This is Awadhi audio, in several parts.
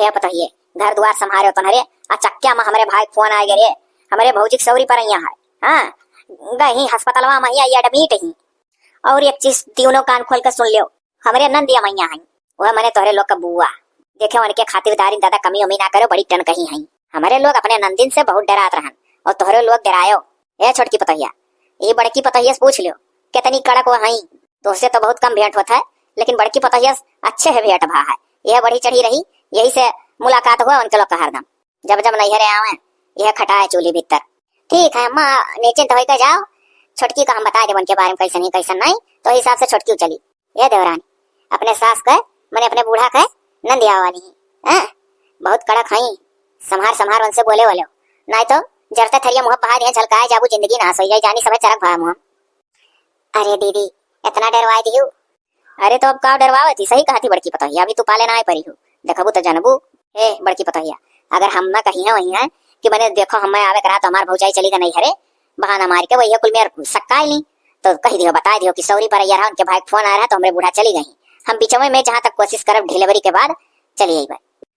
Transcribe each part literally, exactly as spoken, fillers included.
हे पतोहिए, घर दुआर संभारे तोहरे, अचक्या मा हमरे भाई क फोन आए गे रे, हमरे भौजी क सौरी परैया है, हाँ, गई ही अस्पतालवा मा ही admit ही, और एक चीज तीनों कान खोल के सुन लियो, हमरे नंदिया मैया हैं, वह मने तोहरे लोग का बुआ, देखे उनके खातिरदारी दादा कमी उमी ना करो, बड़ी टनकही हैं, हमरे लोग अपने नंदिन से बहुत डरात रहन, और तोहरे लोग डरायो। ए छोटकी पतोहिया, ये बड़की पतोहिया से पूछ लियो, कितनी कड़क वो हैं, तोहसे तो बहुत कम भेंट होत है, लेकिन बड़की पतोहिया से अच्छे है भेंट भा है, यह बढ़ी चढ़ी रही, यही से मुलाकात हुआ उनके लोग का हरदम, जब जब नैहरे आवे, यह खटाए चूल्ही भीतर। ठीक है अम्मा, निश्चिंत होइके जाओ, छोटकी का हम बताए देब उनके बारे में कैसन ही कैसन नहीं, तो हिसाब से छोटकी चली। ए देवरानी, अपने सास के, मने अपने बूढ़ा के नंदिया वाली ही, हैं? बहुत कड़क हई, संभार संभार उनसे बोले वाले हो, नाहीं तो जरते थरिया मुँह बहा दिए, झलकाए जाबू, जिंदगी नाश हो जाए, जानी सभे चरक भा मुँह। अरे दीदी, इतना डरवाए दिहू। अरे तो अब का डरवावत ही, सही कहत ही बड़की पतोहिया, अभी तू पाले नाहीं परी हो, देखबू तो जनबू। ए बड़की पतोहिया, अगर हम्मे कहिहैं वही है कि मने देखो हम्मे आवे के रात हमार भौजाई चली गई नैहरे, बहाना मार के वही कुल मेर सक्काई ली, तो कही दियो, बताए दियो कि सौरी परैया रहा, उनके भाई के फोन आए रहा तो हमरे बूढ़ा चली गई। हम बिचवे में जहाँ तक कोशिश करब delivery के बाद चली अइबे।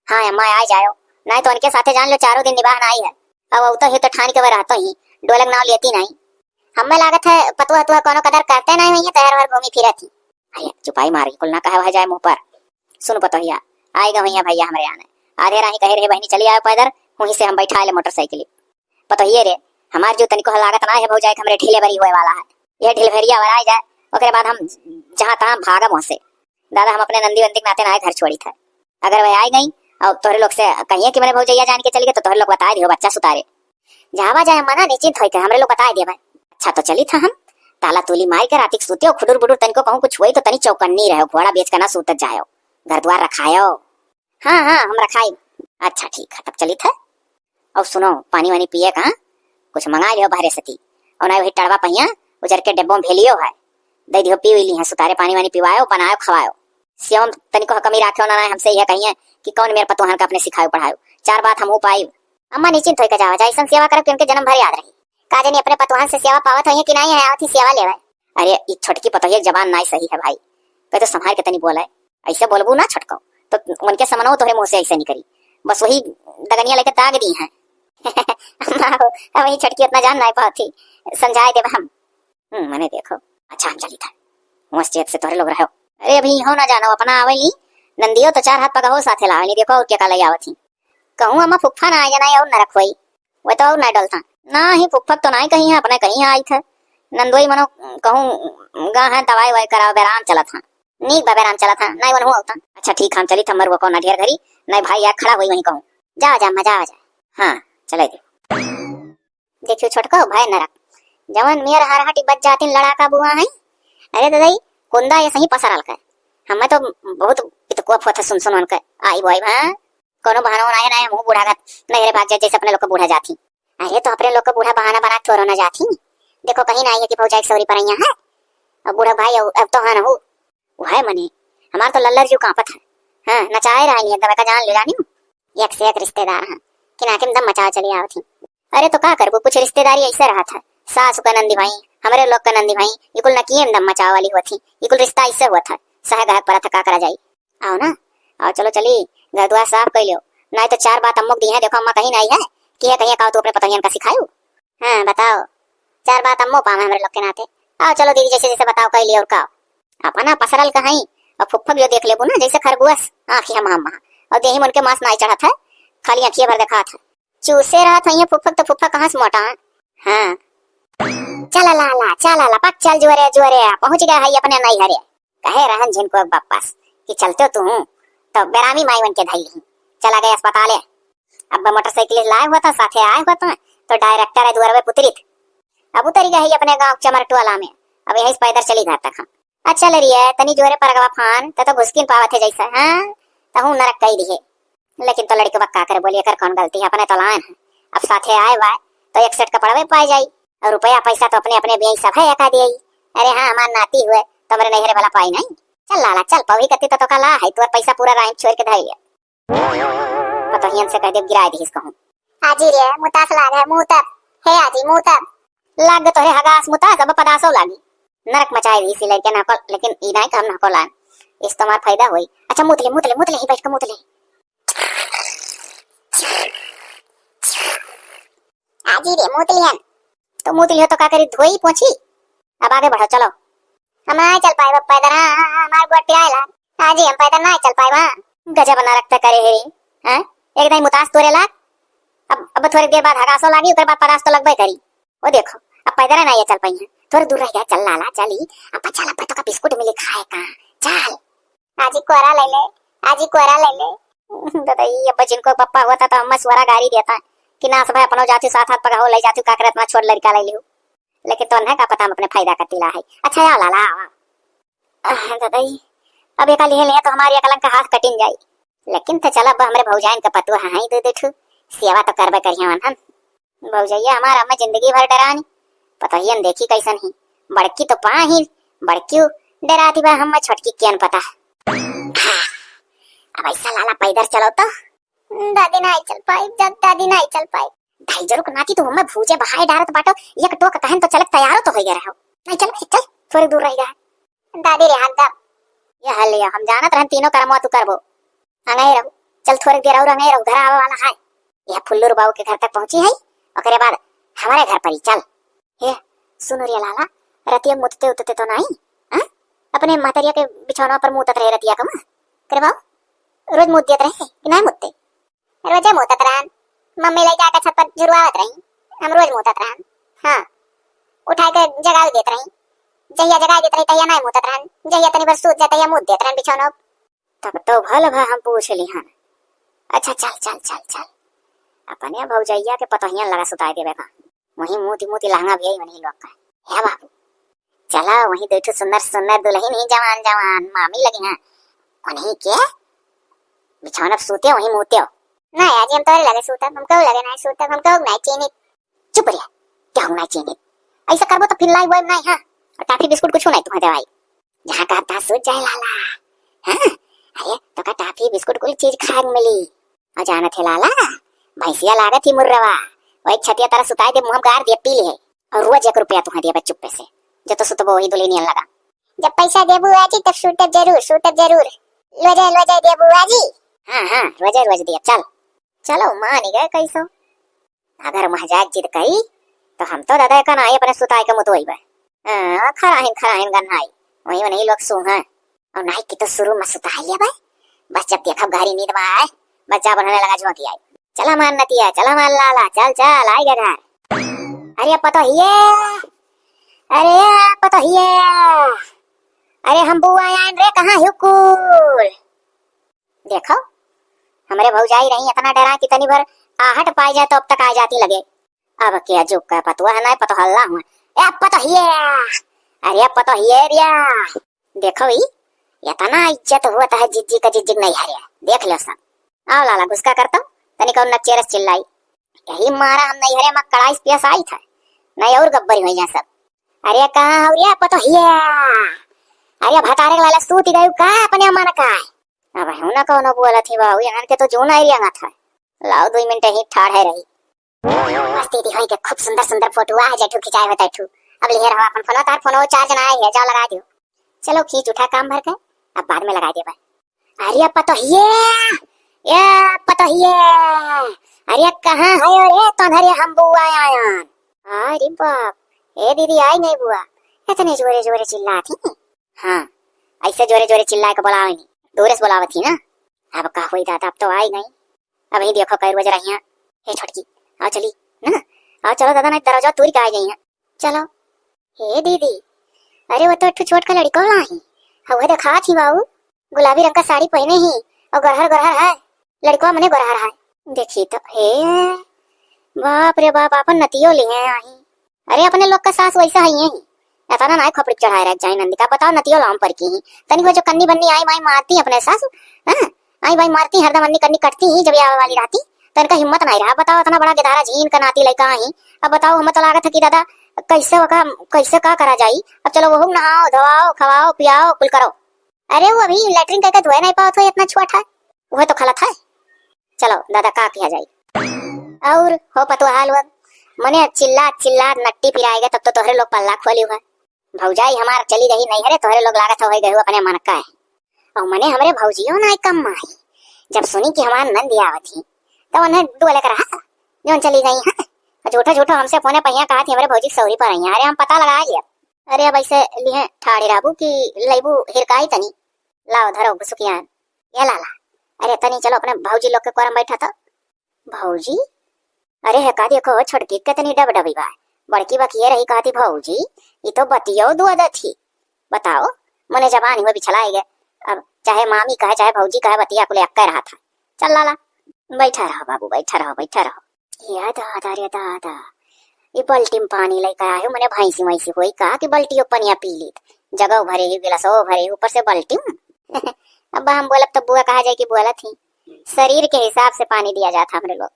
हाँ अम्मा, आ जायो, नाहीं तो उनके साथे जान लो चारों दिन निबाह नाहीं है। अब अउतो ही तो ठान के वह रहतो ही, डोलक नाव लेती नाहीं। हम्मे लागत है पतुआ तुआ कोनो कदर करते नाहीं होइहैं, तैयार वैयार घूमी फिरत ही। अरे चुपाई मार के कुल ना कहे वह जाए मुँह पर। सुन पतोहिया, आए गए होइहैं भैया हमरे आने, आधे राही कहे रहे बहिनी चली आयो पैदर, वहीं से हम बैठा ले मोटरसाइकिल। पतोहिए रे, हमार जो तनिको लागत नाहीं है भौजाई के हमरे delivery होए वाला है, यह delivery अगर आ जाए, ओकरे बाद हम जहाँ तहाँ भागब वहाँ से। दादा, हम अपने नंदी वंदी के नाते नाहीं घर छोड़ी थे। अगर वह आए गई और तोहरे लोग से कहिहैं कि मने भौजैया जान के चली गई, तो तोहरे लोग बताए दियो बच्चा सुतारे। जावा जाए मना निश्चिंत होइके, हमरे लोग बताए दिए भाई। अच्छा तो चली था हम, ताला तूली मार के राती के सूते हो, खुडुर बुडुर तनिको कहूँ कुछ होई तो तनी चौकन्नी रहो, घोड़ा बेच के ना सूतत जायो, घर द्वार रखायो। हाँ हाँ, हम रखाई। अच्छा ठीक है, तब चली था। और सुनो, पानी वानी पिए का कुछ मंगा लियो बाहरे से ती। और ना वही टड़वा पहिया उजर के डिब्बो में भेलियो है, दे दियो, पी ली है सुतारे, पानी वानी पिवायो, बनायो, खवायो। सेवा में तनिको कमी राख्यो ना, ना हमसे यह कहिए कि कौन मेरे पतोहन का अपने सिखायो पढ़ायो। चार बात हम पाई। अम्मा निश्चिंत होइके जावा, जैसन सेवा करब कि उनके जन्म भर याद रही। का जानी अपने पतोहन से सेवा पावत होइहैं कि नाहीं है, आवत ही सेवा लेवे। अरे ई छोटकी पतोहिया के जबान नाहीं सही है भाई, कह तो संभाल के तनी बोले। ऐसे बोलबू ना छोटको, तो उनके समनो तोहरे मुँह से ऐसे निकली, बस वही दगनिया लेके दाग दी हैं। अम्मा हो, अब वही छोटकी उतना जान नाहीं पावत ही, समझाए देब हम। हम्म, मने देखो, अच्छा हम चली था, वहाँ चेत से तोहरे लोग रहो। अरे अभी हो ना जानो, अपना आवे ली, नंदियो तो चार हाथ पगहो साथे लावे ली, देखो और क्या का ले आवत ही। कहूँ अम्मा फुफा ना आ जाना और न रखवाई, वो तो और ना डलता। ना ही फुफक तो नाहीं कहीं है, अपने कहीं आई था। नंदोई मनो कहूँ गा है, दवाई वाई करावे, बेराम चलत है। नीक बा, बेराम चलत है, नाहीं वनहु आवता। अच्छा ठीक, हम चली था, मरुआ कौन ढेर घरी, नाहीं भाई यार खड़ा होई वहीं कहूँ। जा जा अम्मा, जा जा। हाँ, चले दे। देखियो छोटको, भय न रख, जवन मेर हरहटी बच जातिन लड़ाका बुआ हैं। अरे ददई, कुंदा ये सही पसरल कर, हमें तो बहुत पितकुआ फोथा सुन सुन उनके आई बोई भा। कोनो बहाना नाहीं, नाहीं, हम बूढ़ा का नैहरे भाग जाए, जैसे अपने लोग का बूढ़ा जाती। अरे तो अपने लोग का बूढ़ा बहाना बना के थोड़ो ना जाती। देखो कहीं नाहीं है कि भौजाई के सौरी परैया है, अब बूढ़ा भाई अब, अब तो हाँ ना हो। वह मने, हमार तो लल्लर जीव कांपत है। हाँ, नचाए रहा नहीं एकदम, एका जान ले जानी। एक से एक रिश्तेदार हैं, कि नाके में दम मचावे चली आवत ही। अरे तो का करबू, कुछ रिश्तेदारी ऐसे रहत है, सास का नंदी भाई, हमरे लोग का नंदी भाई, ये कुल नकिए में दम मचावे वाली होत ही, ये कुल रिश्ता ऐसे होत है, सहे गहक परत है, का करा जाई। आओ ना, आओ चलो चली, घर दुआर साफ कर लियो, नाहीं तो चार बात अम्मो के दी है, देखो अम्मा कहीं नाहीं है, कि है कहीं का तू अपने पतोहियन का सिखायू। हाँ, बताओ। चार बात अम्मो पावे हमरे लोग के नाते। आओ, चलो दीदी, जैसे जैसे बताओ, कह लियो और का। अपना पसरल कहाई, और फुफ्फक जो देख लेबू ना, जैसे खरगोश, आँखी हम हम। और देही मन के मांस नाई चढ़त है, खाली आँखिए भर देखात है। चूसे रहत है ये फुफ्फक, तो फुफ्फक कहाँ से मोटा है? हाँ। चल लाला, चल लाला, पक चल जुअरे, जुअरे, पहुँच गया है अपने नैहरे। कहे रहन झिनको एक बप्पस कि चलते तू हूँ, तो बेरामी माई बन के धैली। चला गए अस्पताले। अब मोटरसाइकिल लाए हुआ था, साथे आए हुआ था, तो डायरेक्टर है दुआरवे पुतरी थी। अब उतरी गई अपने गाँव चमर टोला में, अब यहीं से पैदल चली घर तक हम। अच्छा ले रही है, तनी जोरे पर गवा फान, त तो घुसकिन पावत है जैसा, हाँ, तहूँ नरक कई दिए। लेकिन तो लड़के बक्का कर बोलिए, कर कौन गलती है, अपने तो लान है। अब साथे आए हुआ है, तो एक सेट कपड़वे पाए जाई, और रुपया पैसा तो अपने अपने बेई सब है, एका दिए। अरे हाँ, हमार नाती हुए, तो हमरे नैहरे वाला पाई नहीं। चल लाला, चल, पौही कत्ती तो, तो का ला है, तोर पैसा पूरा राइम छोड़ के धर लिया। पतोहियन से कह देब गिराए दिहिस कहूँ। आजी रे, मुतास लाग है, मुतब। हे आजी, मुतब। लाग तोहरे हगास मुतास, अब पदासो लागी। नरक मचाए दिहिस ई लड़के नहको, लेकिन ई नाई कहब नहको लान। इस तो हमार फायदा होई। अच्छा, मुत ले, मुत ले, मुत ले, ही बैठ के मुत ले। आजी रे, मूत लिहन। तो मूत लिहो तो का करी, धोई पोंछी? अब आगे बढ़ो, चलो। हम ना चल पाए पैदल, हाँ, हाँ, हाँ, हमार गोड़ पिराए ला। हाँ जी, हम पैदल ना चल पाए वहाँ। गजब ना रखते करे है, हैं? एक दाई मुतास तोरे लाग, अब, अब थोड़ी देर बाद हगासो लागी, ओकर बाद पदास तो लगबे करी। वो देखो, अब पैदल ना ये चल पाई हैं। थोड़ी दूर रह गया, चल लाला, चल ही। अब चल, अब तो का बिस्कुट मिली खाए का, चल। आजी कोरा ले ले, आजी कोरा ले ले। दादा, ई अब जिनको पप्पा होता तो अम्मा स्वरा गारी देता कि नास भाई अपनो जाती साथ हाथ पकड़ो ले जाती, का करे इतना छोट लड़का ले लियो। लेकिन तो उन्हें का पता हम अपने फायदा का तिला है। अच्छा, आओ लाला, आओ, आओ। आह, दादा, ई अब एका लिहे लिहे तो हमारी अकलन का हाथ कटिन जाई। लेकिन तो चला, अब हमरे भौजाइन का पतुआ है, दे दे ठू, सेवा तो करबे करिया वनहन। भौजैया हमार हमें जिंदगी भर डरानी, पतोहियन देखी कैसन ही। बड़की तो पा ही, बड़की डराती बा, हमें छोटकी केन पता। अब ऐसा लाला पैदल चलो तो। दादी ना चल पाई, जब दादी ना चल पाई। भाई जरूर नाती तू हमें भूजे बहाए डारत बाटो, एक टोक कहन तो चलक तैयारो तो हो गया रहो। नहीं चल, चल, थोड़ी दूर रह गया। दादी रे हाथ दब। ये हल लिया, हम जानत रहन तीनों कर्मवा तू करबो। अंगई रहू, चल थोड़े देर और अंगई रहू, घर आवे वाला है। यह फुल्लूर बाबू के घर तक पहुंची है, ओकरे बाद हमारे घर पर ही चल। हे, सुनो रे लाला, रतिया मुतते उतते तो नहीं, हाँ? अपने महतरिया के बिछौना पर मुतत रहे रतिया का माँ। करे बाबू, रोज मुत दियत रहे कि नहीं मुतते? रोजे मुतत रहन, मम्मी ले जाके छत पर झुरवावत रही, हम रोज मुतत रहन। हाँ, उठाए के जगाई देत रही, जहिया जगाई देत रही तहिया नहीं मुतत रहन, जहिया तनी भर सूत जाए तहिया मुत देत रहन बिछौना। तब तो भल भा हम पूछ लिहन। अच्छा, चल, चल, चल, चल। अपने भौजैया के पतोहियन लगा सुताए देबे का। वहीं मूती मूती लहंगा भी आई वहीं लोग का। हे बाबू, चला वहीं दो ठो सुंदर सुंदर दुल्हन ही जवान जवान मामी लगी हैं। उन्हीं के बिछौना पे सूते वहीं मूते हो। नहीं, आज हम तोरे लगे सूतब, हम कहू लगे नहीं सूतब, हम कहू नहीं चीनी। चुप रह, क्या हूँ ना चीनी? ऐसा करबो तो फिर लाई वही नहीं, हाँ? और टाफी बिस्कुट कुछ नहीं तुम्हें देवाई। जहाँ का था सूझ जाए लाला। हाँ? अरे, तो का टाफी बिस्कुट कुल चीज खाए मिली। और जानत है लाला, भैंसिया लागत ही मुर्रवा, वही छतिया तरह सुताई दे, मुँह गार दे, पी ले। और रोज एक रुपया तुम्हें दिए चुप्पे से, जो तो सुतबो वही दुल्हनियन लगा। जब पैसा देबू आजी, तब सूतब जरूर, सूतब जरूर। रोजे, रोजे देबू आजी। हाँ, हाँ, रोजे रोज दिए, चल। चलो, मान गए कैसो। अगर महजाक जिद कई, तो हम तो दादा का नाई अपने सुताई के मुतोई बे। हाँ, खराहिन, खराहिन गन्हाई। वही, वही लोग सूंघा। और नाई की तो शुरू में सुताई ले बे। बस जब देखब गहरी नींद में आए, बस जा बनने लगा झोंकी आई। चला मान नतिया, चला मान लाला, चल, चल, आई गे घर। अरे पतोहिए, अरे पतोहिए, अरे हम बुआ आयन रे, कहाँ हियो कुल? देखो, हमरे भौजाई रही इतना डरा कि तनी भर आहट पाई जाए तो अब तक आ जाती लगे। अब के अजूक का पतुआ है ना, पतोहल्ला हुआ। ए पतोहिए, अरे पतोहिए रिया, देखो ई, इतना इज्जत हुआ तो है जिज्जी का, जिज्जी नहीं हरे, देख लो सब। आओ लाला, गुस्सा करता, तनी कौन नक्चेरस चिल्लाई। यही मारा हम नहीं हरे, मैं कड़ाई से पियस आई था, नहीं और गब्बरी हुई जा सब। अरे कहाँ हो रे पतोहिया? अरे भतारे के लाला सूती गयू का अपने मन का? अब हूँ ना कौनो बोलत ही बाबू, इन्हन के तो जून आई रिया था। लाओ, दो मिनट ही ठाढ़ है रही। मस्ती दी होई के खूब सुंदर सुंदर फोटो आ जेठू खिंचाए होता ठू। अब लिहे रहो अपन फोनो, तार फोनो चार्ज ना आई है, जाओ लगा दियो। चलो खींच उठा काम भर के, अब बाद में लगा देबे। अरे पतोहिए, ए पतोहिए, अरे कहाँ है रे तोहरे हम बुआ आयन? अरे बाप, ए दीदी आई नहीं बुआ, इतने जोरे जोरे चिल्लात ही। हाँ, ऐसे जोरे जोरे चिल्ला के बोलावे नहीं, दूरे से बोलावत ही ना। अब का होई दादा, अब तो आई नहीं। अब ही देखो कै रोज रहिया। हे छोटकी, आओ चली ना, आओ चलो दादा, नहीं दरवाजा तूरी के आ गई है। चलो। हे दीदी, अरे वो तो एक ठो छोट का लड़को ला ही, हाँ, वो देखा थी बाबू, गुलाबी रंग का साड़ी पहने ही और गरहर गरहर है, लड़को मने गरहर है। देखी तो, हे बाप रे बाप, अपन नतियो लिहे आई। अरे अपने लोग का सास वैसा है ही, इतना ना खोपड़ी चढ़ाए रह जाए नंदी का। बताओ नतियो लाम पर की ही, तनी वो जो कन्नी बन्नी आई माई मारती अपने सास, हाँ, आई बाई मारती हरदम अन्नी कन्नी कटती ही जब ये आवे वाली रहती, तो इनका हिम्मत नहीं रहा। बताओ इतना बड़ा गिधारा झीन का नाती लड़का ही। अब बताओ हमें तो लागत है कि दादा कैसे वका, कैसे का करा जाई। अब चलो वो नहाओ धोवाओ खवाओ पियाओ कुल करो। अरे वो अभी लेटरिन करके धोए नहीं पावत हो, इतना छोट है, वो तो खलत है। चलो दादा का किया जाई। और हो पतुआ हाल हुआ, मने चिल्ला चिल्ला नट्टी पिराएगा तब तो तोहरे लोग पल्ला खोली हुआ। भौजाई हमार चली गई नहीं हरे, तोहरे लोग लागत हो गए अपने मन का है। और मने हमरे भौजियो ना कम माही, जब सुनी कि हमार नंदी आवत ही, तो उन्हें डोले कर रहा, जौन चली गई हैं, झूठा झूठा हमसे फोने पहिया कहा थी हमरे भौजी के सौरी पर आई हैं। अरे हम पता लगा लिया। अरे अब ऐसे लिहे ठाड़े रहबू कि लैबू हिरकाई तनी। लाओ धरो घुसुकियान। ये लाला। अरे तनी चलो अपने भौजी लोग के कोरम बैठा तो। भौजी? अरे है का देखो छोटकी कितनी डब डबी बा। बड़की बकिए रही कहती भौजी, ई तो बतियो दुआ दे थी। बताओ, मने जबान हुए बिछलाई गए। अब चाहे मामी कहे चाहे भौजी कहे बतिया कुले अक्के रहा था। चल लाला, बैठा रहो बाबू, बैठा रहो, बैठा रहो। या दादा रे दादा, ई बल्टी में पानी लेकर आयो, मने भैंसी वैंसी होई का कि बल्टियो पनिया पी लीत। जगह भरे ही, गिलासो भरे ही, ऊपर से बल्टी में। अब हम बोलब तब बुआ कहा जाए कि बोलत ही। शरीर के हिसाब से पानी दिया जाता हमरे लोग।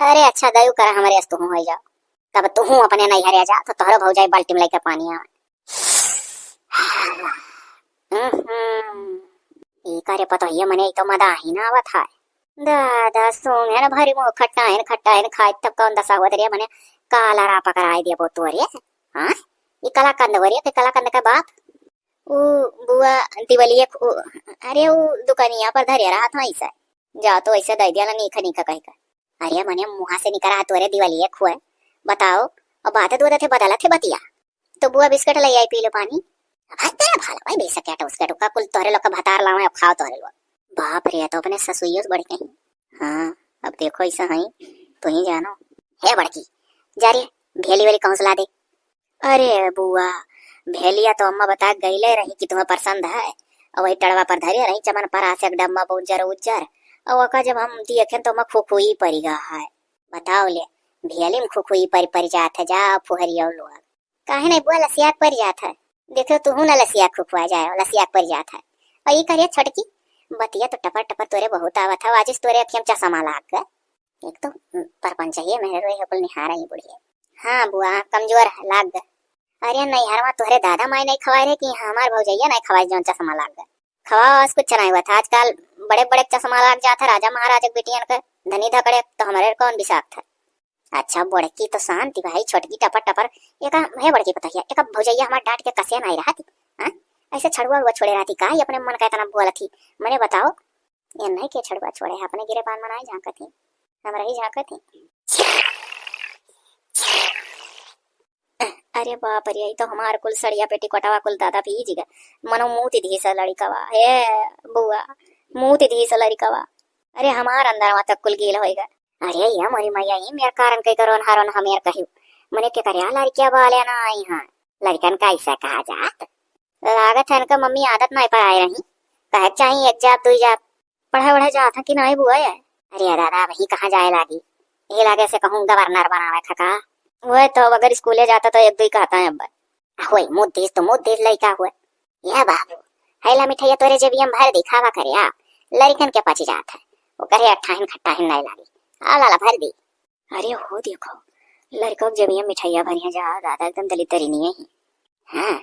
अरे अच्छा दयू कर हमरे अस तुहूँ होई जाओ। तब तुहूँ अपने नैहरे जा तो तोहरो भौजाई बाल्टी में लेके पानी आवे। हम्म, ई करे पतोहिया मने ई तो मदा ही ना आवत है। दादा सोंगे न भरी मुँह खट्टाइन खट्टाइन खाए तब कौन दशा हुआ तेरे मने काला रा पकड़ाए दिया बो तोरे। हाँ, ई कलाकंद हो रे, कलाकंद का बाप। ऊ बुआ दिवालिया खु-, अरे ऊ दुकानिया पर धरे रहा था ऐसा। जा तो ऐसे दे दिया ना नीखा नीखा कह के। अरे मने मुँहा से निकरा तोरे दिवालिया खुए। बताओ, अब बात दो थे बदला थे बतिया। तो बुआ बिस्किट ले आई पी लो पानी। अब हट तेरा भाला भाई बेशक क्या उसके टुका कुल तोरे लोग का भतार लावे अब खाओ तोरे लोग। बाप रे, तो अपने ससुइयों से बढ़ के ही। हाँ, अब देखो ऐसा है, तू ही जानो। हे बड़की, जा रे, भेली वाली कौन सा ला दे। अरे बुआ, भेलिया तो अम्मा बता गईले रही कि तुम्हें पसंद है, और वही टड़वा पर धरे रही चमन पर आसे एक डब्बा उज्जर उज्जर, और ओका जब हम देखें तो अम्मा खुखुई परी गा है। बताओ ले, भेली में खुखुई परी परी जात है, जा फुहरिया लोग। काहे नहीं बुआ लसिया परी जात है, देखो तू ना लसिया खुखुआ जाए, लसिया परी जात है। और ये करिया छोटकी, बतिया तो टपर टपर तोरे बहुत आवत है, आज तोरे अखियम चश्मा लाग गए। एक तो परपंचहिए मेहर रोए कुल निहारा ही बुढ़िया। हाँ बुआ, कमजोर है, लाग गए। अरे नैहरवा तोहरे दादा माई नहीं खवाए रहे कि हमार भौजैया नहीं खवाए जौन चश्मा लाग गए। खवाओ, आज कुछ नहीं हुआ था। आजकल बड़े बड़े चश्मा लाग जात है राजा महाराजा के बेटियन के, धनी धकड़े तो हमारे कौन विषाक्त है। अच्छा बड़की तो शांति भाई, छोटकी टपर टपर। एका, हे बड़की पतोहिया, एका भौजैया हमार डांट के कसे नहीं रहती। हाँ, ऐसे छड़ुआ उड़ुआ छोड़े रहती का? ये अपने मन का इतना बोलत ही। मने बताओ, ये नहीं के छड़ुआ छोड़े है, अपने गिरे पान मनाई झांकत ही, हमरा ही झांकत ही। अरे बाप रे, ई तो हमार कुल सड़िया पेटी कोटवा कुल दादा भीज गए। मनो मूत धीस लड़िकवा, हे बुआ, मूत धीस लड़िकवा। अरे हमार अंदरवा तक कुल गील होई गए। अरे ये मोरी मैया, ई मेर कारण कई करो नहारो न हमेर कहियो। मने के करिया लड़किया बाले ना आई हाँ। लड़कन का ऐसा कहा जात? लागत है इनका मम्मी आदत नहीं पर आए रही। कहे चाही एक जाप, दुई जाप। पढ़े वढ़े जात है कि नहीं बुआ ये? अरे दादा, वही कहाँ जाए लागी? ये लागे से कहूँ गवर्नर बनावे था का? वह तो अगर स्कूले जाता तो एक दुई कहता है अब। होई, मुद्दिस तो मुद्दिस लइका हुए। या बाबू, हैला मिठाइया तोरे जेबिया में भर दी, खावा करे आ। लड़कन के पची जात है। वो करे अट्ठाहिन खट्टाहिन नहीं लागी। आ लाला भर दी। अरे हो देखो, लड़का के जेबिया में मिठाइया भरिया जा, दादा एकदम दलिद्दरी नहीं है। हाँ,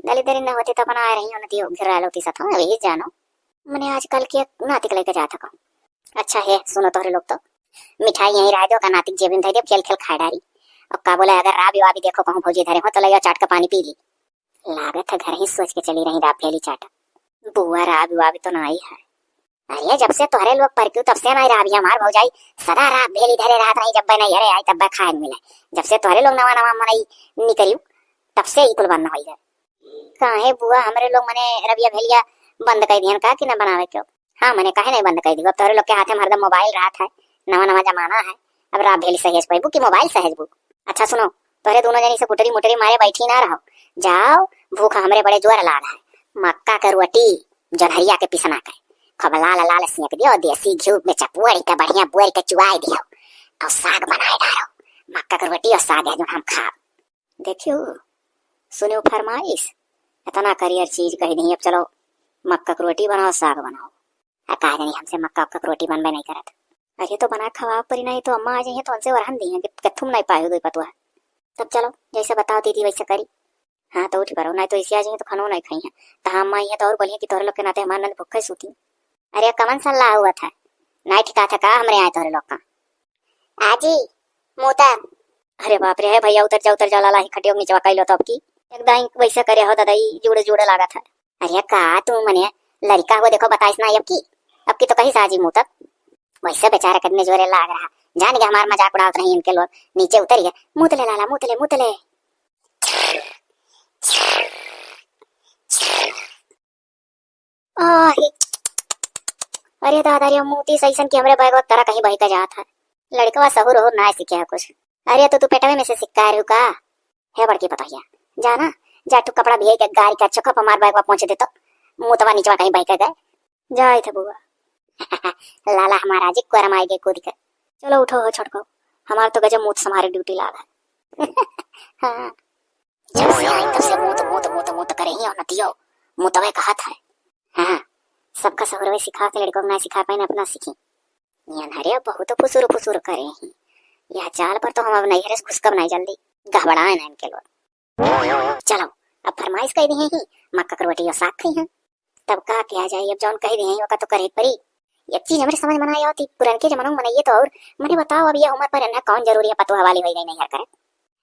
दलिद्दरी न होती तो अपना आ रही होती, फिर रह लोती साथ में, वही जानो। मने आजकल के नातिक लेके जात हको। अच्छा है, सुनो तोहरे लोग तो। मिठाई यहीं रह दो, का नातिक जेब में धर दे, खेल खेल खाए डारी। और का बोला, अगर राबी वाबी देखो कहूँ भौजी धरे हो तो ले जाओ चाट का पानी पी ली। लागत है घर ही सोच के चली रही राब भेली चाट। बुआ राबी वाबी तो ना आई है। अरे जब से तोहरे लोग परक्यू तब से ना राबी हमार भौजाई सदा राब भेली धरे रहत रही, जब नहीं घरे आई तब खाए मिले। जब से तोहरे लोग नवा नवा मनई निकरियो तब से ई कुल बंद होई है। काहे बुआ, हमरे लोग मने रबिया भेलिया बंद कर दिहन का कि न बनावे क्यों? हाँ, मने काहे नहीं बंद कर दी? अब तोहरे लोग के हाथे में हरदम मोबाइल रहत है, नवा नवा जमाना है। अब राब भेली सहेज पैबू कि मोबाइल सहेजबू? अच्छा सुनो, तोहरे दोनों जनी से कुटरी मुटरी मारे बैठी ना रहो, जाओ, भूख हमरे बड़े जोर लाग है। मक्का के रोटी, जोन्हरिया के पिसना के, खूब लाल लाल सेंक दियो, देसी घी में चपुआरी के बढ़िया बोर के चुआई दियो, और साग बनाए डालो। मक्का के रोटी और साग है जो हम खाब। देखियो, सुनियो फरमाइश, इतना करियर चीज कह दी, अब चलो मक्का के रोटी बनाओ, साग बनाओ। आ कहा जानी हमसे मक्का उक्का के रोटी बनबे नहीं करत। अरे तो बना खवाओ परी, नहीं तो अम्मा आ जाइए तो उनसे वरहन दी हैं कि कथुम नहीं पाए हो दो पतुआ। तब चलो जैसे बताओ दीदी वैसे करी। हाँ तो उठ पड़ो, नहीं तो इसे आ जाइए तो खानो नहीं खाई है। तो हाँ अम्मा आई है तो और बोलिए कि तोहरे लोग के नाते हमारे नंद भूखे सूती। अरे कमन सलाह हुआ था, नहीं ठिका था का हमरे आए तोहरे लोग का? आजी, मूता। अरे बाप रे, हे भैया, उतर जा, उतर जा, लाला ही खटियो के नीचवा कइलो तो अब की। एकदम वैसे करे हो दादा, ई जुड़े जुड़े लागत है। अरे का तू मने लड़का हो, देखो बताइस ना अब की, अब की तो कहिस आजी मूतब। वैसे बेचारा कितने जोरे लाग रहा, जान के हमार मजाक उड़ावत रही इनके लोग। नीचे उतरिया, मूत ले लाला, मूत ले, मूत ले। आही। अरे दादा रे, मूती सैसन कि हमरे बैगवा तरह कहीं बहिका जात है। लड़कवा सहूर ओहूर ना सीखे है कुछ। अरे तो तू पेटवे में से सिक्का रू का? हे बड़की पतोहिया, जा ना, जा, तू कपड़ा भिगई के गारी के चोखा पर हमार बैगवा पहुँच देतो, मुतवा निचवा कहीं बहिका गए। जाइत है बुआ। लाला हमार आज कुआरा माई के कूद के। चलो उठो हो छोटको, हमार तो गजब मूत संभारे ड्यूटी लाग है। हाँ। जब से आई तब से मूत, मूत, मूत, मूत करे ही हो नतियो। मूतवे कहत है। हाँ, सबका सहुरवे सिखावत है, लड़कों को ना सिखा पाइन, अपना सीखी। ये अनहरे बहुत फुसुर फुसुर करे ही। यह चाल पर तो हम अब नैहरे से घुसकब नहीं जल्दी। गहबड़ाए ना इनके लोग। चलो, अब फरमाइश कह दी ही, मक्का के रोटी और साग खाई हैं। तब का किया जाए, अब जौन कह दी हैं, ओका तो करे परी। एक चीज हमरे समझ में ना आवत ही, पुरनके जमाना में मनइये तो और, मने बताओ, अब ये उम्र पर इन्हें कौन जरूरी है, पतोह वाली होई गई नैहर करे।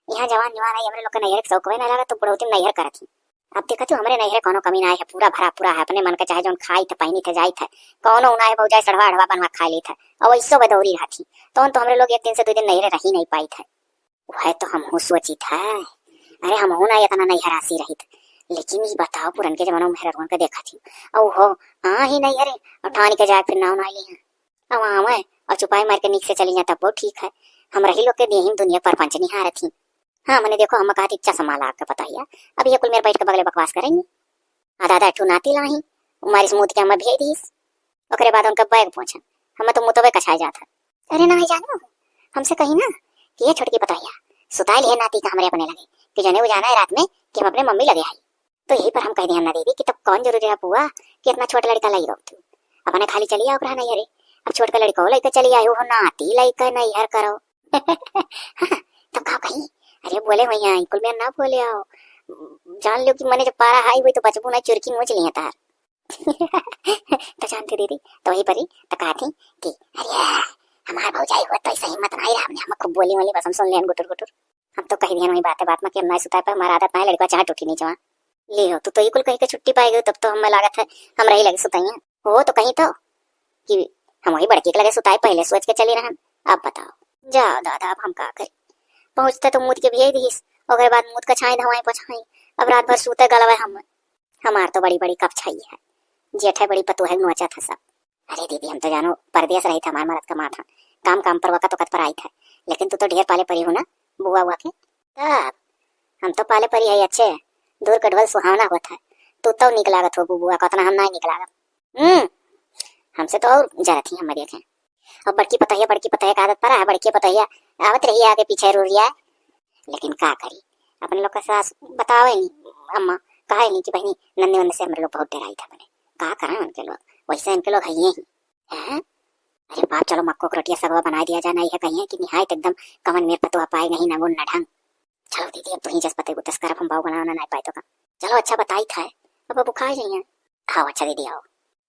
यहाँ जवान जवान आई, हमरे लोग के नैहर के शौकवे ना लगा, तो बुढ़ौती में नैहर करत ही। अब देखत हो, हमरे नैहर कौनो कमी ना है, पूरा भरा पूरा है, अपने मन के चाहे जौन खाई थे, पहनी थे, जाई थे, कौनो उनाए भौजाई सड़वा अड़वा बनवा खा ली थे, और वैसो बदौरी रहत ही, तौन तो हमरे लोग एक दिन से दो दिन नैहरे रही नहीं पाई थे। वह तो हमहू सोचित है, अरे हमहू ना इतना नैहरासी रहित, लेकिन ई बताओ, पुरनके जमाना में मेहररुअन के देखत ही, और हो, आ ही नैहरे, और ठान के जाए फिर नाव ना ली हैं। अब आवे और चुपाई मार के नीक से चली जाए, तब वो ठीक है। हम रही लोग के देहिन दुनिया परपंच निहारत ही। हाँ, मने देखो, हम कहा थी चश्मा लाग के पतोहिया, अब ये कुल मेरे बैठ के बगले बकवास करेंगे। आ दादा, एक ठू नाती लाही, मारिस मूत के हमें भेज दीस। ओकरे बाद उनका बैग पहुंचन, हमें तो मुतवे कछाए जात है। अरे ना है जानो, हमसे कही ना कि ये छोटकी पतोहिया, सुताई लिहे नाती का हमरे अपने लगे, कि जने वो जाना है रात में कि हम अपने मम्मी लगे आई। तो यही पर हम कह दिया ना दीदी कि तब कौन जरूरी है बुआ कि इतना छोटा लड़का लाई रहो तू, अपने खाली चली आओ रहा नहीं। अरे अब छोटका लड़का लेकर चली आयो हो, नाती लेकर नहीं हर करो। हाँ, तब का कही, अरे बोले भैया, कुल में ना बोले आओ, जान लो कि मने जब पारा हाई हुई तो बचबू ना, चुरकी नोच लिए तार। तो जानती दीदी, तो वही परी तो कहा थी कि अरे हमार भौजाई हुआ तो ऐसा हिम्मत नहीं रहा, हमने हम खूब बोली वोली, बस हम सुन लेन गुटुर गुटुर। हम तो कह दिया वही बातें बात में कि हम ना सुता पे, हमारा आदत ना है, लड़का चाहे टूटी नहीं जवा। ले हो, तू तो ये कुल कह के छुट्टी पाई गई, तब तो हमें लागत है हम रही लगे सुताइए। वो तो कहीं तो कि हम वही बड़की के लगे सुताए पहले सोच के चली रहन। अब बताओ, जाओ दादा, अब हम का करी? पहुँचते तो मूत के भेज दीस, ओकरे बाद मूत का छाई धवाई पोछाई, अब रात भर सूते गलवे हम। हमार तो बड़ी बड़ी कप छाई है, जेठ है बड़ी पतोह है, नोचा था सब। अरे दीदी, हम तो जानो परदेस रही था, हमार मरद का माथा काम काम पर वकत वकत पर आई था, लेकिन तू तो ढेर पाले परी हो ना बुआ हुआ के। तब हम तो पाले परी है अच्छे, दूर का ढोल सुहावना होत है। तू तो निक लागत हो बुआ, कतना हम ना निक लागत। हम्म, हमसे तो और जरा थी हम देखें। अब बड़की पतोहिया, बड़की पतोहिया का आदत पड़ा है, बड़की पतोहिया आवत रही आगे पीछे रो रिया है। लेकिन का करी, अपने लोग का सास बतावे नहीं, अम्मा कहे नहीं कि बहनी नन्ने वन्ने से हमरे लोग बहुत डराई था बने। का करें उनके लोग, वैसे इनके लोग है ही। हैं? अरे बाप, चलो मक्को के रोटिया सगवा बना दिया जाए, नहीं है कहीं है कि निहायत एकदम कमन में पतोह पाए नहीं, ना गुण ना ढंग। चलो दीदी, अब तुहीं जस पते गुतस करब, हम बाऊ बनाना नहीं पाए तो का। चलो अच्छा बताई था, अब अब खाए जाइए। खाओ अच्छा दीदी, आओ।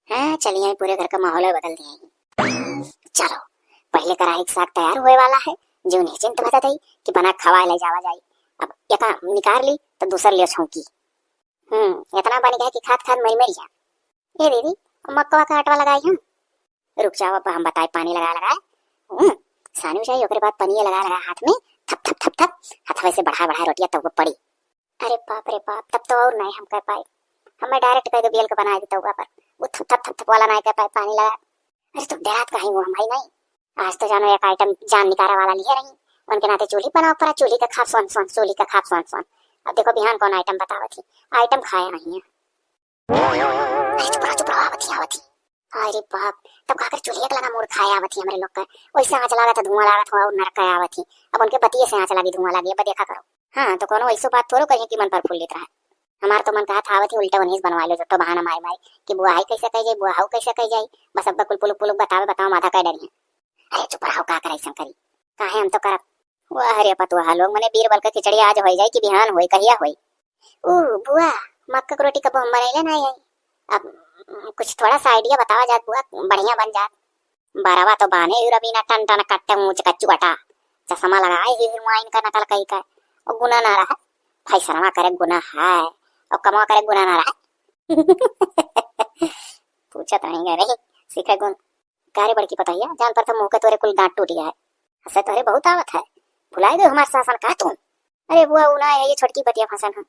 हैं, चलिए, पूरे घर का माहौल है बदल दिए हैं। चलो, पहले कढ़ाई के साग तैयार हुए वाला है, जो निश्चिंत बता दई कि बना खवाए ले जावा जाई। अब एका निकाल ली तो दूसर लियो छौंकी। हम्म, इतना बन गया कि खात खात मरी मरी जा। ए दीदी, मक्का का आटवा लगाई हम। रुक जाओ, अब हम बताए, पानी लगा लगाए। हम्म, सानी हो जाए, ओकरे बाद पनिया लगा लगा हाथ में, थप थप थप थप, हाथवे से बढ़ा बढ़ा रोटियां तब पड़ी। अरे बाप रे बाप, तब तो और नहीं हम कह पाए। हमें डायरेक्ट कह दो बेल के बनाए देता हुआ पर, वो थप थप थप थप वाला नहीं कह पाए, पानी लगा। अरे तुम डरात काहे हो हम भाई नहीं? आज तो जानो एक आइटम जान निकारा वाला लिए रही, उनके नाते चूल्ही बनाओ पड़ा, चूल्ही का खाप सोन सोन, चूल्ही का खाप सोन सोन। अब देखो बिहान कौन आइटम बतावत ही, आइटम खाया नहीं है। अरे चुप रहो, चुप रहो, आवत ही, आवत ही। अरे बाप, तब का कर चूल्हे के लगा मोर खाए आवत ही हमरे लोग का। वैसे आँच लागत है, धुआं लागत हो और नरक आवत ही। अब उनके बतिये से आँच लागी, धुआं लागी, अब देखा करो। हाँ, तो कोनो ऐसो बात थोड़ो करिए कि मन प्रफुल्लित रहे। हमार तो मन कहा था आवत ही उल्टा उन्हीं से बनवा लो, जो तो बहाना मारी मारी कि बुआ हाई कैसे कह जाई, बुआ हाउ कैसे कह जाई। बस अब कुल पुलुक पुलुक बतावे, बताओ माथा कह डरी है। अरे चुप रहो, का करे शंकरी, काहे हम तो करब। वाह रे पतुआ लोग, मने बीरबल का खिचड़ी आज होई जाई कि बिहान होई, कहिया होई? ऊ बुआ, मक्का के रोटी कबो हम बनैले नहीं आई। अब कुछ थोड़ा सा आइडिया बतावा जात बुआ, बढ़िया बन जात। बरवा तो बाने ही रवीना टन टन कट्टे ऊंच का चुअटा, चश्मा लगाए ही हीरोइन का नकल कई का, और गुना ना रहा, फैसनवा करे गुना है, और कमा करे गुना ना रहा। पूछत नहीं गए रही, सीखे गुण। का रे बड़की पतोहिया, जान पर तो मुँह के तोरे कुल दाँत टूट गया है। हँसे तोहरे बहुत आवत है, भुलाए गए हमार सासन का तुम? अरे बुआ, उ ना है, ये छोटकी बतिया फँसन है।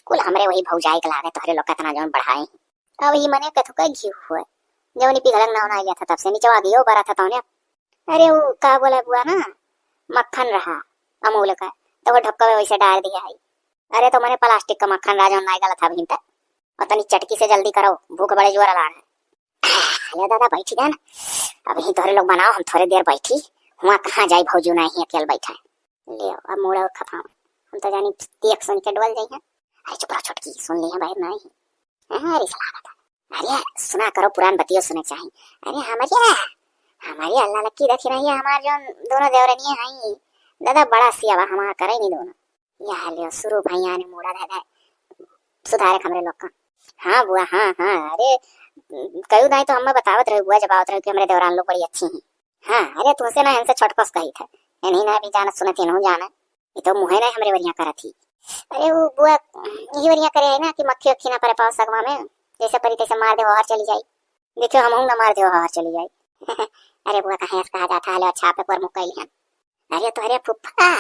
कुल हमरे वही भौजाई के लागे, तोहरे लोग केतना जौन बढ़ाए हैं। अब ही मने कथु का घी हुए, जौन ई पिघलक ना होना लिया था तब से नीचे आ गई, वो बरा था तौने। अरे उ का बोले बुआ ना, मक्खन रहा अमूल का, तो वो ढक्का में वैसे डाल दिया है। अरे तो मने प्लास्टिक का मक्खन रहा जौन ना गला था अभी तक। और तनी चटकी से जल्दी करो, भूख बड़े जोर लाग है। ले दादा बैठी जान, अभी तोहरे लोग बनाओ, हम थोड़े देर बैठी। हुआ कहाँ जाई भौजी, ना ही अकेल बैठा है। ले अब मुड़ा और खपाओ, हम तो जानी देख सुन के डोल जाई हैं। अरे चुप रहो छोटकी, सुन ली है बाहर ना ही। हाँ, अरे सलाह बता। अरे सुना करो, पुरान बतियो सुने चाही। अरे हमारे, हमारे अल्लाह लक्की रखी रही है, हमार जौन दोनों देवरनिया हैं, दादा बड़ा सियावा हमार करे नहीं दोनों। यह लियो, शुरू भैया ने मुड़ा दे दे सुधारे हमरे लोग का। हाँ बुआ, हाँ, हाँ, अरे, कयू दाई तो हमें बतावत रहे बुआ, जब आवत रहे कि हमरे देवरान लोग बड़ी अच्छी हैं। हाँ, अरे, तुमसे ना इनसे छोटकस कही था, इन्हीं ना भी जानत सुनत, इन्हों जाना, ये तो मुँहे ना हमरे वरिया करत ही। अरे, वो बुआ, यही वरिया करे है ना कि मक्खी उक्खी ना परे पाओ सगवा में, जैसे परी तैसे मार दे, बाहर चली जाई। देखियो, हम ना मार दे, बाहर चली जाई। अरे बुआ, कहे ऐसे कहा जाता है, लो अच्छा, आप एक बार मुक्का लिहन। अरे तोहरे फुफ्फा,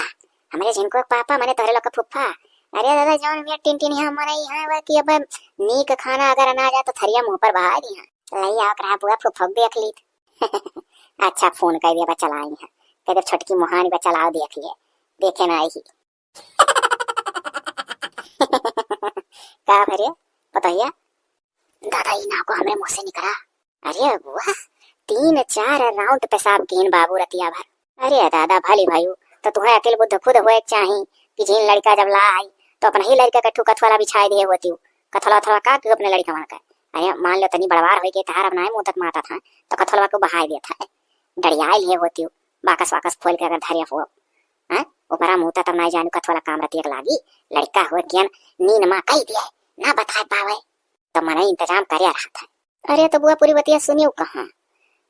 हमरे झिनको के पापा, मने तोहरे लोग के फुफ्फा। अरे दादा, जौन मेर टिन टिन है, मने यहाँ बा कि अब नीक खाना अगर ना जाए तो थरिया मुँह पर बहा दी है। लई आओ करा बुआ, फुफ्फा देख ली। अच्छा, फोन कर दिया, बा चलाई है। कह दे छोटकी मुहानी बा चलाओ, देख लिए, देखे ना आई। का भरे पतोहिया? दादा, ई नाको हमरे मुँह से निकला। अरे बुआ, तीन चार राउंड पेशाब कीन बाबू रतिया भर। अरे दादा, भली भाई, तो तुम्हें अकिल बुद्ध खुद होए के चाही कि जिन लड़का जब ला आई, तो अपना ही लड़का के ठू कथवाला बिछाए दिए होती। कथवाला, कथवाला का कि अपने लड़का मन का? अरे मान लो, तनी बड़वार होए के तहार अपना मुँह तक माता था, तो कथवाला को बहाए दिया था, डरियाए लिए होती, बाकस वाकस खोल के अगर धरे हो, हैं? ऊपरा मुँह तक तब ना जानू कथवाला काम रतिया के लागी, लड़का हुए कियन नीन मा कही दिए, ना बताए पावे। तो मनई इंतजाम करे रहत है। अरे तो बुआ पूरी बतिया सुनियो कहाँ,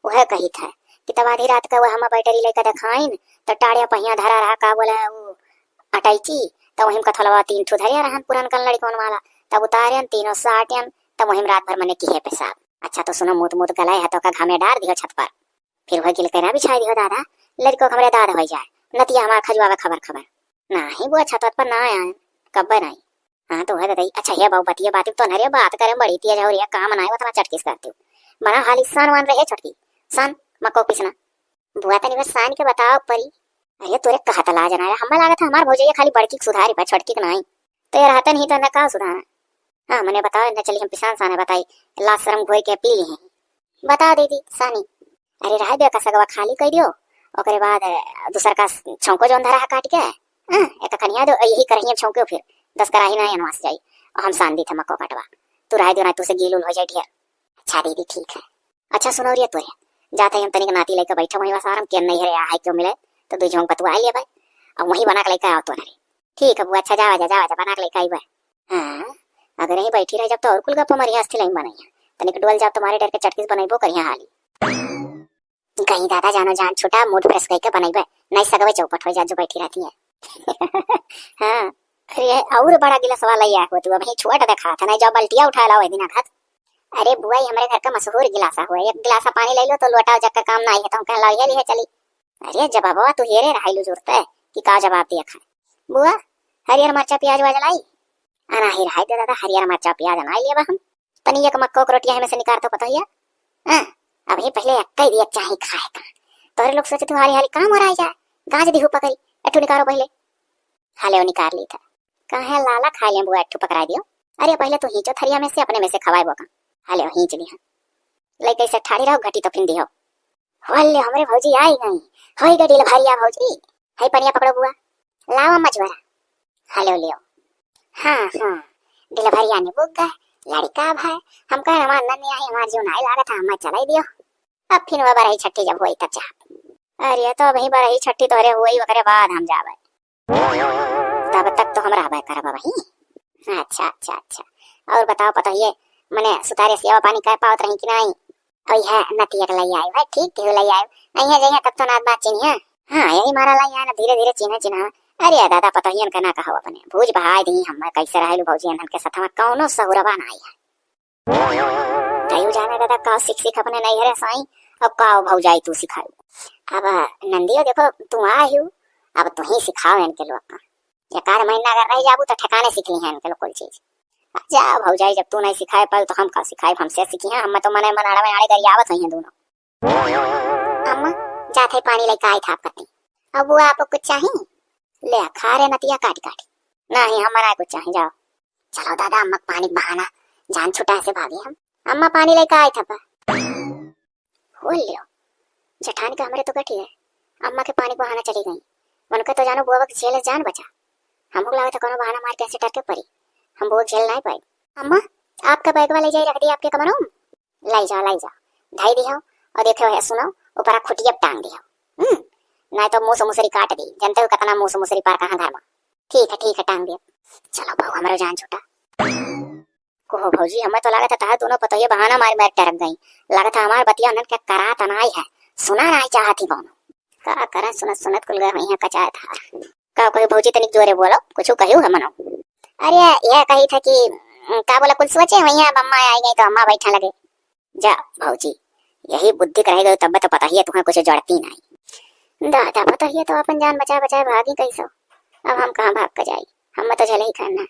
वह कही था कि तब आधी रात का वह हम बैटरी लेकर देखाइन, तो टाड़िया पहिया धरा रहा, का बोले वो अटैची, तो वही में कथलवा तीन ठू धरिया रहन पुरनकन लड़कन वाला, तब उतारेन तीनों साटेन, तब वही में रात भर मने किहे पेशाब। अच्छा तो सुनो, मूत मूत गलाए है तो का घामे डार दियो छत पर, फिर वह गिल के ना बिछाई दियो दादा, लड़को हमरे दाद हो जाए, नतिया हमार खजुआवे खबर खबर। नाही बुआ, छत पर ना आए, कब्बे नाही। हाँ, तो है दादा। अच्छा, हे बाबू, बतिया बात तो नरिया बात करे में बड़ी तेज हो रही है, काम ना है, उतना चटकिस करती हूँ। बना हाली सान वान रहे छोटकी, सान मको पिसना। बुआ, तनी बस सान के बताओ परी। अरे, तोरे कहत लाज ना है, हमें लागत है हमार भौजैया खाली बड़की के सुधारी बा, छोटकी के नाही। तो ये रहते नहीं तो ना का सुधारा? हाँ, मने बताओ, इन्हें चली हम पिसान साने बताई, लाज शर्म घोई के पी ली हैं। बता दीदी सानी। अरे रहे दे, का सगवा खाली कर दियो, ओकरे बाद, अ, दूसर का छौंको जौन धरा है काट के, हाँ, एक कनिया दो, यही करहिया छौंको फिर, दस कराही ना अनवास जाई, और हम सान दी थे मको कटवा, तू रहे दियो ना, तू से गील उल हो जाए ढेर। अच्छा दीदी, ठीक है। अच्छा सुनो रे तोरे, जाते हम तनिक नाती लेके बैठे वहीं बस आराम के नहीं है, आए क्यों मिले, तो दो झोंक बतुआ ले भाई, और वहीं बना के लेके आओ तो ना रे। ठीक है बुआ, अच्छा जावा जा, जावा जा, बना के लेके आई बा। हाँ, अगर यहीं बैठी रह जब तो और कुल गप्पा मारी हंसती लाइन बनाई है। तनिक डोल जाओ, तुम्हारे डर के चटकिस बनैबो करिया हाली। कहीं दादा जानो जान छूटा, मूड फ्रेश करके बनैबे, नहीं सगवे चौपट हो जा जो बैठी रहती है। हाँ, अरे और बड़ा गिलास वाला या हो तू, अभी छोट देखा था, नहीं जो बल्टिया उठा लाओ दिन घात। अरे बुआ, ई हमरे घर का मशहूर गिलासा हुआ, एक गिलासा पानी ले लो तो लोटा जग का काम ना आई है, तो हम कहला ये लिए चली। अरे जवाबवा तू हेरे रहाइलू जोरते कि का जवाब दिया खा। बुआ, हरियर मरचा प्याज वाज लाई? अनाही रहाई दे दादा, हरियर मरचा प्याज अनाई लेबा हम। तनी एक मक्का के रोटिया हमें से निकार तो पतोहिया। हाँ, अभी पहले अक्का ही दिया चाही खाए का। तोहरे लोग सोचे तू हाली हाली काम हो रहा है जा। गाज दिहू पकड़ी, एठू निकारो पहले। हाले वो निकार ली था। काहे लाला खाए ले बुआ, एठू पकड़ा दियो। अरे पहले तू हींचो थरिया में से, अपने में से खवाए बोका। हाले वो हींच ली हाँ। लइके से ठाड़ी रहो, घटी तो फिन दियो। होले हमरे भौजी आई गई। होई गई डिलभरिया भौजी। है पनिया पकड़ो बुआ। लाओ अम्मा जुआरा। हेलो लियो। हाँ, हाँ। डिलभरिया ने बुक गए। लड़का भाई। हम कहे हमार नन्नी आई, हमार जीव नाई लागत है, हमार चलाई दियो। अब फिन वह बरही छठी जब होई तब जा। अरे तो अभी बरही छठी तोहरे होई, ओकरे बाद हम जाबे। तब तक तो हम रहबे करब वहीं। अच्छा, अच्छा, अच्छा। और बताओ पतोहिए, मने सुतारे सेवा पानी कर पावत रही कि नहीं? और यह नतिया के लई आयो है, ठीक केहू लई आयो। अइहे जइहे तब तो नात बात चिन्हिया। हाँ, यही मारा लई आए ना, धीरे धीरे चिन्हे चिन्हा। अरे दादा, पतोहियन के ना कहो अपने, भूज बहाय दी हम, कैसे रहेलू भौजी अनहन के सथवा, कौनो सहुरवा ना आई है। तयू जाने दादा, का सीख सीख अपने नहीं हरे साई, अब का हो भौजाई तू सिखाई? अब नंदियो देखो तू आई हो, अब तू ही सिखाओ इनके लोग का। एक आध महीना अगर रह जाबू तो ठिकाने सीख ली है इनके लोग कुल चीज। अब जा भौजाई, जब तू नहीं सिखाए पाऊ तो हम का सिखाए, हमसे सीखी हैं, हम तो मने मन अड़वे अड़े गरियावत हुई हैं दोनों। अम्मा, जात है पानी लेके आई था आप कती। अब वो आपको कुछ चाहिए? ले आ, खा रे नतिया काटी काटी। नहीं, हमारा कुछ चाहिए, जाओ। चलो दादा, अम्मा के पानी के बहाना जान छुटा से भागे हम। अम्मा पानी लेके आई था पा। हो लियो, जेठान के हमरे तो गठी है, अम्मा के पानी के बहाना चली गई। उनका तो जानो बुआ के झेल जान बचा। हमको लगा था कोनो बहाना मार के ऐसे डर के परी, हम बुआ के झेल नहीं पाई। अम्मा, आपका बैगवा ले जाई रख दी आपके कमरों में। लाई जाओ, लाई जाओ, धाई दिहो और देखो है सुनो, ऊपर खुटिया टांग दिहो। हम्म, नहीं तो मुंह से मुसरी काट दी, जानते हो कितना मुंह से मुसरी पार कहाँ घर में। ठीक है, ठीक है, टांग दियो। चलो बहू, हमरो जान छूटा। को हो भौजी, हमें तो लागत है तहार दोनों पतोहिया बहाना मार मार टरक गई। लागत है हमार बतिया उन्हन के करात नाई है, सुना नाई चाहत ही कौनो। का करें, सुनत सुनत कुल गए हुई हैं कचाए धार। का कही भौजी, तनिक जोरे बोलो, कुछ कहियो है मनो। अरे यह कही था कि का बोला, कुल सोचे हुई हैं, अब अम्मा आई गई तो अम्मा बैठा लगे। जा भौजी, यही बुद्धि के रह गई, तब तो पतोहिया तुम्हें कुछ जड़ती नहीं। दादा, पतोहिया तो अपन जान बचाए बचाए भागी कैसो, अब हम कहाँ भाग के जाई, हम तो झेले ही खाना।